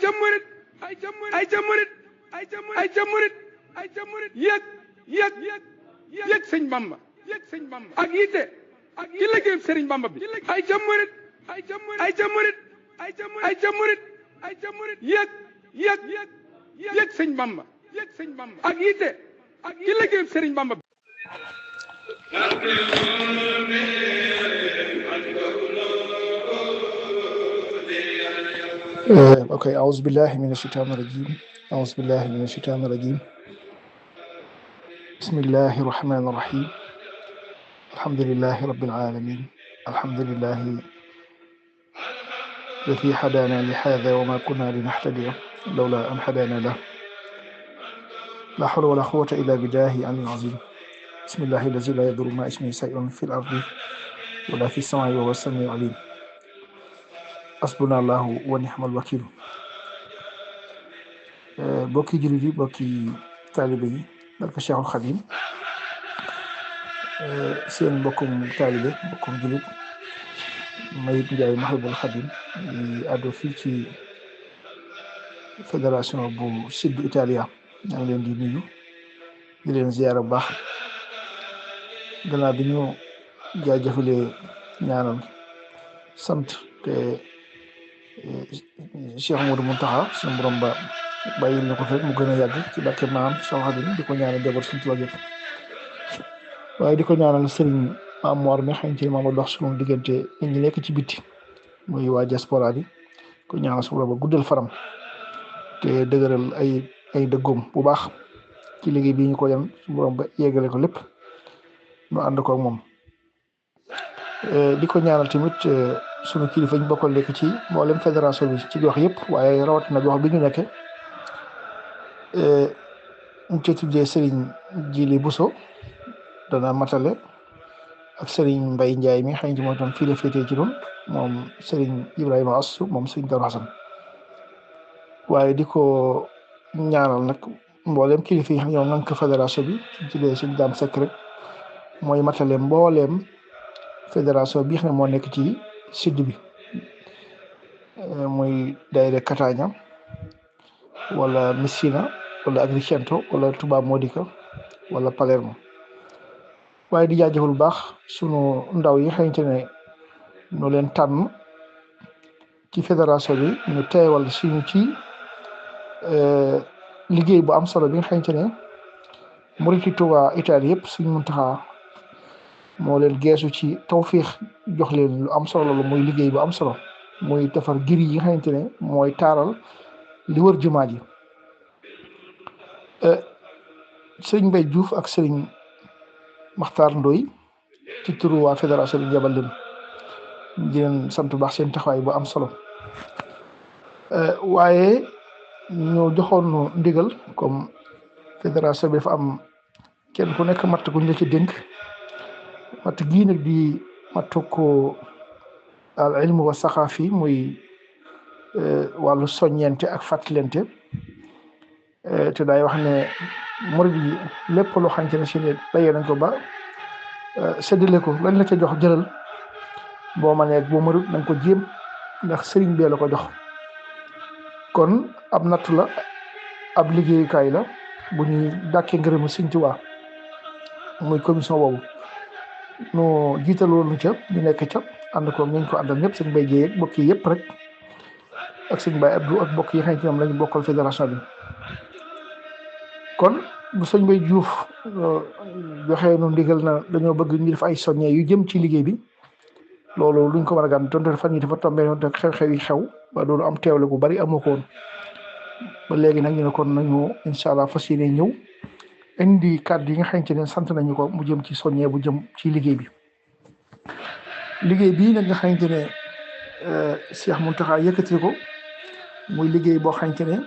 ca murit ay ca murit ay ca murit yëg sëñ Bamba ak yitte ci liggéey sëriñ Bamba bi ay ca murit ay ca murit yëg sëñ Bamba ak yitte ci liggéey sëriñ Bamba bi ok أعوذ بالله من الشيطان الرجيم أعوذ بالله من الشيطان الرجيم بسم الله الرحمن الرحيم الحمد لله رب العالمين الحمد لله الذي هدانا لهذا وما كنا لنهتدي لولا أن هدانا له لا حول ولا قوة إلا بالله العلي العظيم بسم الله الذي لا يضر مع اسمه شيء في الأرض ولا في السماء وهو السميع العليم حسبنا الله ونعم الوكيل bokki jullit yi bokki taalibe yi barka Cheikhul Khadim seen mbokkum taalibe mbokkum jullit Mayib Ndiaye Mahibul Khadim di àddu fii ci fédération bu Sud Italia ñaa ngi leen di nuyu di leen ziyaara bu baax gannaaw bi ñu jaajëfalee ñaanal sant te Cheikh Modou Mountakha suñu borom ba bàyyil na ko fekk mu gën a yàgg ci barke maam Cheikh Khadim di ko ñaanal jabar suñu tubaab yëpp waaye di ko ñaanal sëriñ Maam Mor mi xañ ci maam dox suñu diggante nit ñi nekk ci bitti muy waa diaspora bi ko ñaanal suñu borom ba guddal faram te dëgëral ay dëggoom bu baax ci liggéey bi ñu ko yan suñu borom ba yeggale ko lépp ñu ànd ko ak moom di ko ñaanal tamit sunu kilifa ñu bokkal lekk ci mboolem fédération bi ci gox yëpp waaye rawatina gox bi ñu nekke ñu ci tuddee Serigne Jili Bousso dana matale ak Serigne Mbaye Ndiaye mi xëy na mooy tam fii la féetee ci doon moom Serigne Ibrahima Assou moom Serigne Darou Hassan waaye di ko ñaanal nag mboolem kilifa yi xam ñoom nank fédération bi ci tuddee Serigne Dame Seck rek mooy matale mbooleem fédération bi xam ne moo nekk ci sud bi muy daayira Catania wala Messina wala Agrigento wala Touba Modica wala Palermo waaye di jaajëfal bu baax sunu ndaw yi xamante ne ñu leen tànn ci fédération bi ñu teewal suñu ci liggéey bu am solo bi nga xamante ne muriti Touba Italie yëpp suñu Muntaxa moo leen geesu ci tawfiix jox leen lu am solo la muy liggéey bu am solo muy defar giri yi nga xamante ne mooy taaral li wër jumaa ji sëriñ Mbaye Diouf ak sëriñ Makhtar Ndoy ci turu waa fédération bi jabal leen di leen sant bu baax seen taxawaay bu am solo waaye ñu joxoon ndigal comme fédération bi dafa am kenn ku nekk matt ku ñu la ci dénk matt gii nag di mattu ko al ilmu wa saxaafi muy wàllu soññente ak fàttalente te daay wax ne murid yi lépp loo xamante ne si ne dayee nañ ko ba séddale ko lañ la ca jox jëlal boo ma nekk boo mënut nañ ko jéem ndax sëriñ bee la ko jox kon ab nattu la ab liggéeyukaay la bu ñuy dàkkee ngërëmu Sëriñ Tuubaa muy commission boobu nu jiitaloon nu ca ñu nekk ca ànd ko ñu ko àndal ñëpp sëñ Baye Dieye ak bokk yi yëpp rek ak sëñ Baye Abdou ak bokk yi xam ne ñoom lañu bokkal fédération bi kon bu sëñ Baye Diouf joxee nu ndigal na dañoo bëgg ñu def ay soññee yu jëm ci liggéey bi loolu luñ ko mën a gàn donte fan yi dafa tombé noonu te xew-xew yi xew ba loolu am teewle bu bari amoo ko woon ba léegi nag ñu ne kon nañu incha allah fas yéene ñëw indi kàddu yi nga xamante ne sant nañu ko mu jëm ci soññee bu jëm ci liggéey bi liggéey bii nag nga xamante ne Cheikh Mountakha yëkkati ko muy liggéey boo xamante ne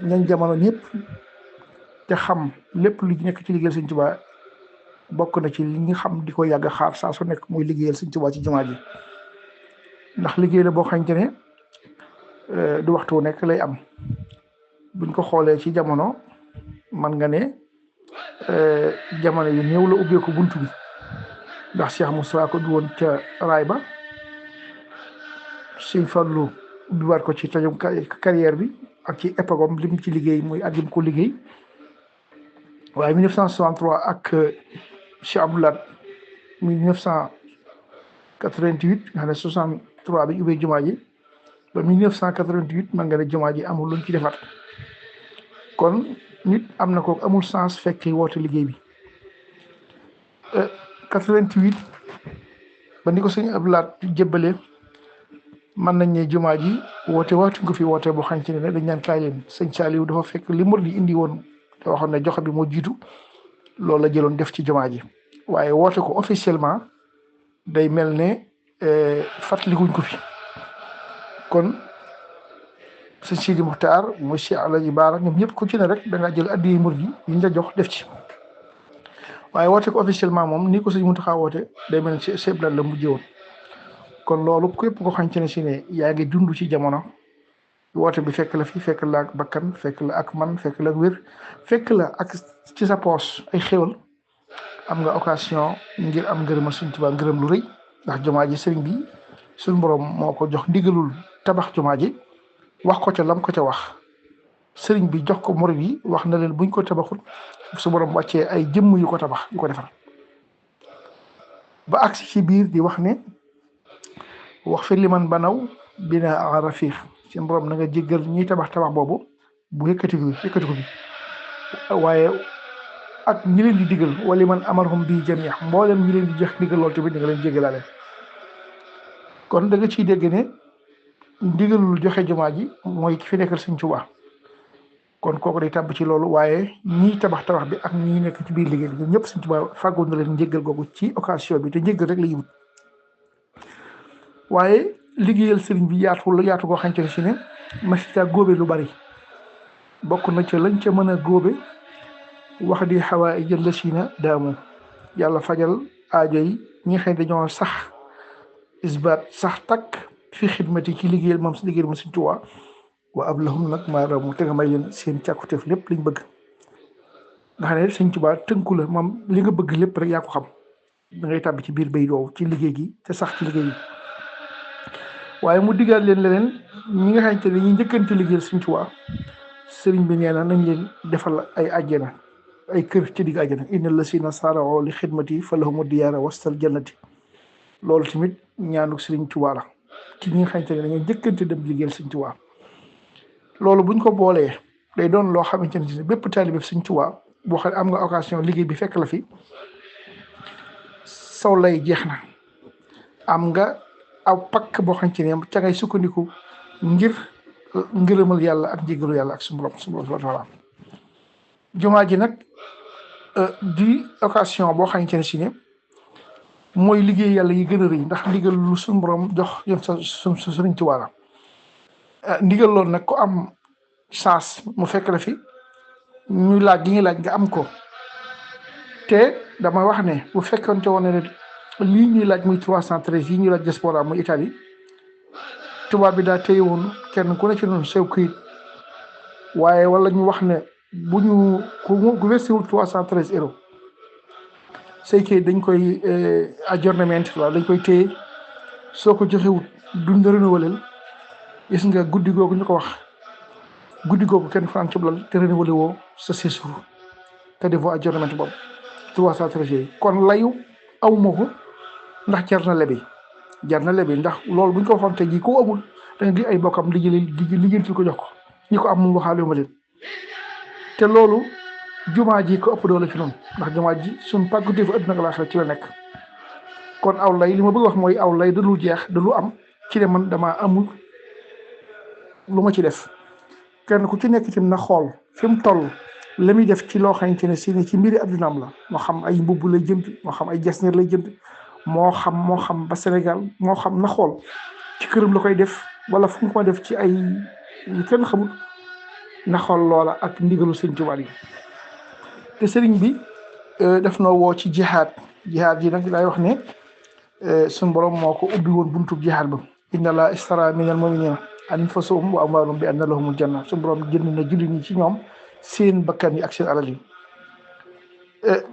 ñañ jamono ñëpp te xam lépp lu nekk ci liggéeyal Sëñ Tuubaa bokk na ci li nga xam di ko yàgg xaar saa su nekk muy liggéeyal Sëñ Tuubaa ci jumaa ji ndax liggéey la boo xamante ne du waxtu wu nekk lay am buñ ko xoolee ci jamono man nga ne jamono yu néew la ubbeeku bunt bi ndax Cheikh Moussa ko du woon ca raay ba Sëñ Fallu ubbiwaat ko ci tajum carrière bi ak ci épagom lim ci liggéey muy at yim ko liggéey waaye 1963 ak Cheikh Abdoulaye 1988 nga xam ne 63 bi ubbee jumaa ji ba 1988 man nga ne jumaa ji amul luñ ci defar kon nit am na ko amul sens fekkee woote liggéey bi 88 ba ni ko sëñ Abdoulaye jébbale mën nañ ne jumaa ji woote waatuñ ko fi woote boo xam ne dañ naan kaay leen sëñ Saliou dafa fekk li murid yi indi woon te waxoon ne joxe bi moo jiitu loolu la jëloon def ci jumaa ji waaye woote ko officiellement day mel ne fàttalikuñ ko fi kon sëñ Sidi Muxtaar mooy Cheikh Alaji Baara ñoom ñëpp ku ci ne rek da ngaa jël addiya murid yi ñu la jox def ci waaye woote ko officiellement moom ni ko sëñ Muntaxa woote day mel ne Cheikh Abdoulaye la mujjee woon kon loolu képp ko xamante ne si ne yaa ngi dund ci jamono woote bi fekk la fi fekk la ak bakkan fekk la ak man fekk la ak wér fekk la ak ci sa poos ay xéwal am nga occasion ngir am ngërëmal Sëriñ Tuubaa ngërëm lu rëy ndax jumaa ji sëriñ bi suñ borom moo ko jox ndigalul tabax jumaa ji wax ko ca lam ko ca wax sëriñ bi jox ko murid yi wax na leen buñ ko tabaxut su borom wàccee ay jëmm yu ko tabax yu ko defar ba agsi ci biir di wax ne wax fi liman banaw bina a rafiq seen borom na nga jéggal ñiy tabax boobu bu yëkkati ko bi waaye ak ñi leen di digal wala man amarhum bi jamia mboolem ñi leen di jox digal loolu tamit da nga leen jéggalaale kon da nga ciy dégg ne ndigalul joxe jumaa ji mooy ki fi nekkal Sëñ Tuubaa kon kooku day tàbb ci loolu waaye ñiy tabax bi ak ñi nekk ci biir liggéey bi ñëpp Sëñ Tuubaa fàggoon na leen njéggal googu ci occasion bi te njéggal rek la yimut waaye liggéeyal sëriñ bi yaatu koo xamante ne si ne masita góobe lu bari bokk na ca lañ ca mën a góobe wax di xawaa i jël la siina daamu yàlla fajal aajo yi ñi nga xam ne dañoo sax isbaat sax takk fi xidmati ci liggéeyal moom si liggéeyal moom Sëñ Tuubaa wa ab lahum nag maaramu te nga may leen seen càkkuteef lépp liñ bëgg nga xam ne Sëñ Tuubaa tënku la moom li nga bëgg lépp rek yaa ko xam da ngay tàbbi ci biir bay doow ci liggéey gi te sax ci liggéey gi waaye mu diggaat leen leneen ñi nga xamante ne ñi njëkkante liggéeyal Sëñ Tuubaa sëriñ bi nee na nañ leen defal ay àjjana ay kër ci digg àjjana inna lasina saarao li xidmati fa lahumu diyaara wastal jannati loolu tamit ñaanu Sëriñ Tuubaa la ci ñi nga xamante ne dañoo njëkkante dem liggéeyal Sëñ Tuubaa loolu buñ ko boolee day doon loo xamante ne bépp taalibe Sëñ Tuubaa boo xam ne am nga occasion liggéey bi fekk la fi saw lay jeex na am nga aw pakk boo xamante ne ca ngay sukkandiku ngir ngërëmal yàlla ak njéggalu yàlla ak suñu borom subhaanahu wa taala jumaa ji nag di occasion boo xamante ne si ne mooy liggéey yàlla yi gën a rëy ndax ndigal lu suñu borom jox yoon sa Sëriñ Tuubaa la ndigal loolu nag ku am chance mu fekk la fi ñu laaj gi ñuy laaj nga am ko te dama wax ne bu fekkoon te woon ne lii ñuy laaj muy 313 yi ñuy laaj diaspora muy Italie tubaab bi daa téye woon kenn ku ne ci noonu sew këyit waaye wala ñu wax ne bu ñu ku westiwul 313 euros say këyit dañ koy adjournement waaw dañ koy téye soo ko joxewut duñ la renouveler gis nga guddi googu ñu ko wax guddi googu kenn fanaan ci blal te renouveler woo sa séjour te defoo adjournement boobu 313 yi kon layu aw ma ko ndax jar na lebi ndax loolu buñ ko waxoon tey jii ko amul da nga di ay bokkam liggéey ko jox ko ñi ko am moom waxaale ma leen te loolu jumaa ji ko ëpp doole fi noonu ndax jumaa ji suñ pàggutee fa adduna ak laaxira ci la nekk kon aw lay li ma bëgg wax mooy aw lay da lu jeex da lu am ci ne man damaa amul lu ma ci def kenn ku ci nekk ci na xool fi mu toll la muy def ci loo xamante ne si ne ci mbiri addunaam la moo xam ay mbubb lay jënd moo xam ay jasneer lay jënd moo xam ba Sénégal moo xam na xool ci këram la koy def wala fu mu ko def ci ay kenn xamul na xool loola ak ndigalu Sëriñ Tuubaa yi te sëriñ bi def noo woo ci jihaad ji nag laay wax ne suñ borom moo ko ubbi woon buntub jihaad ba inna laa istara minal mu'minina anfusahum wa amwaalahum bi anna lahumul janna suñ borom jënd na julli ñi ci ñoom seen bakkan yi ak seen alal yi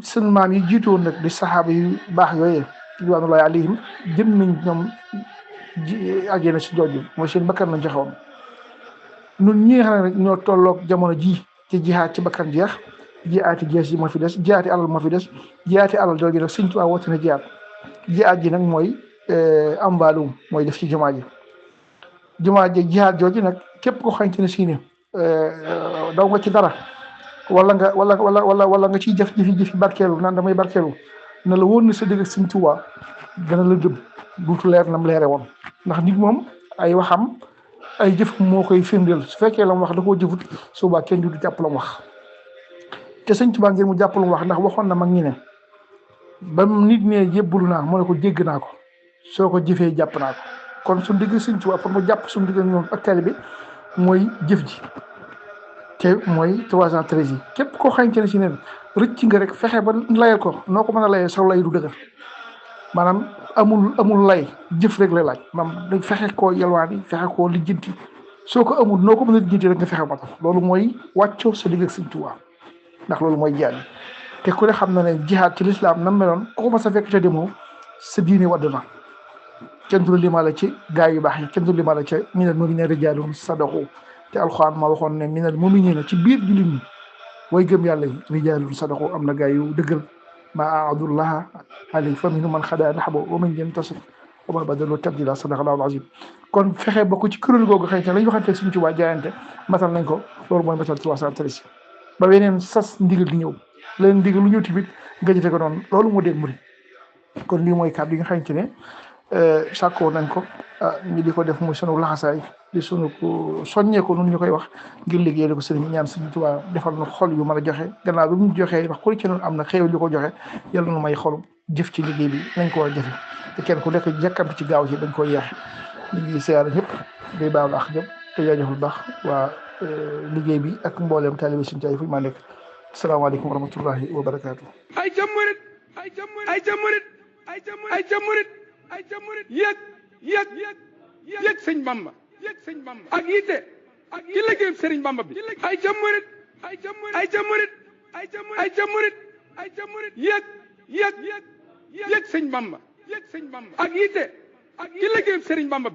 seen maam yi jiitu woon nag di saxaaba yu baax yooyee ridwaanullaahi alayhim jëm nañ ñoom àjjana si jooju mooy seen bakkan lañ joxe woon. ñun ñi nga xam ne rek ñoo tolloog jamono ji ci jihaat ci bakkan jeex jihaati jees yi moo fi des jihaati alal moo fi des jihaati alal jooju nag Sëñ Tuubaa woote na jihaat ji nag mooy am mbaalum mooy def ci jumaa ji jihaat jooju nag képp ko xamante ne si ne daw nga ci dara wala nga ciy jëfi barkeelu naan damay barkeelu na la wóor na sa dëgg ak Sëñ Tuubaa dana la jëm duutu leer nam leere woon ndax nit moom ay waxam ay jëf moo koy firndeel su fekkee la mu wax da koo jëfut suba kenn du jàpp la mu wax te Sëñ Tuubaa ngir mu jàpp la mu wax ndax waxoon na mag ñi ne ba nit ne jébbalu naa mu ne ko dégg naa ko soo ko jëfee jàpp naa ko kon suñu digg Sëñ Tuubaa pour mu jàpp suñu digg ñoom ak taalibe bi mooy jëf ji te mooy 313 yi képp koo xamante ne si ne rëcc nga rek fexe ba layal ko noo ko mën a layee saw lay du dëgër maanaam amul lay jëf rek la laaj maanaam dañ fexe koo yalwaani fexe koo lijjanti soo ko amul noo ko mën a lijjanti rek nga fexe ma tax loolu mooy wàccoo sa digg ak Sëñ Tuubaa ndax loolu mooy jihaad te ku ne xam na ne jihaad ci lislaam nam meloon ku ko mas a fekk te demoo sa diine wadd na kenn du limaale ci gaa yu baax yi kenn du limaale ca minal mu'miniina rijaalun sadaqu te alxuraan ma waxoon ne minal mu'miniina ci biir jullit ñi way gëm yàlla yi rijaalun sadaqu am na gaa yu dëggal ma ahadullah alayhi fa minhum man xadaa nahbahu wa man yantasir wa ma badalu tabdila sadaqallaahu al-aziim kon fexe bokk ci kuréel googu xëy na la ñu waxante Sëñ Tuubaa jaayante matal nañ ko loolu mooy matal 313 ba weneen sas ndigal di ñëw leen ndigal lu ñëw tamit nga jëfe ko noonu loolu moo dégg murid kon lii mooy kàddu yi nga xamante ne sàkkoo nañ ko ñu di ko def muy sunu laxasaay di sunu soññee ko nun ñu koy wax ngir liggéeyal ko sëriñ ñaan Sëñ Tuubaa defal na xol yu mën a joxe gannaaw bi mu joxee wax ku ci noonu am na xéewal yu ko joxe yàlla na may xolum jëf ci liggéey bi nañ ko war a jëfe te kenn ku nekk jàkkamti ci gaaw ci dañ koy yeexe ñu ngi siyaare ñëpp day baalu ak ñëpp te jaajëfal baax waa liggéey bi ak mbooleem taalibe Sëñ Tuubaa fu ñu maa nekk asalaamaaleykum wa rahmatullahi wa barakaatu. ay jàmmurit ay jàmmurit ay jàmmurit ay jàmmurit ay jàmmurit yëg sëñ Bamba ak yitte ci liggéey sëriñ Bamba bi ay jàmmurit ay jàmmurit ay jàmmurit yëg sëñ Bamba ak yitte ci liggéey sëriñ Bamba bi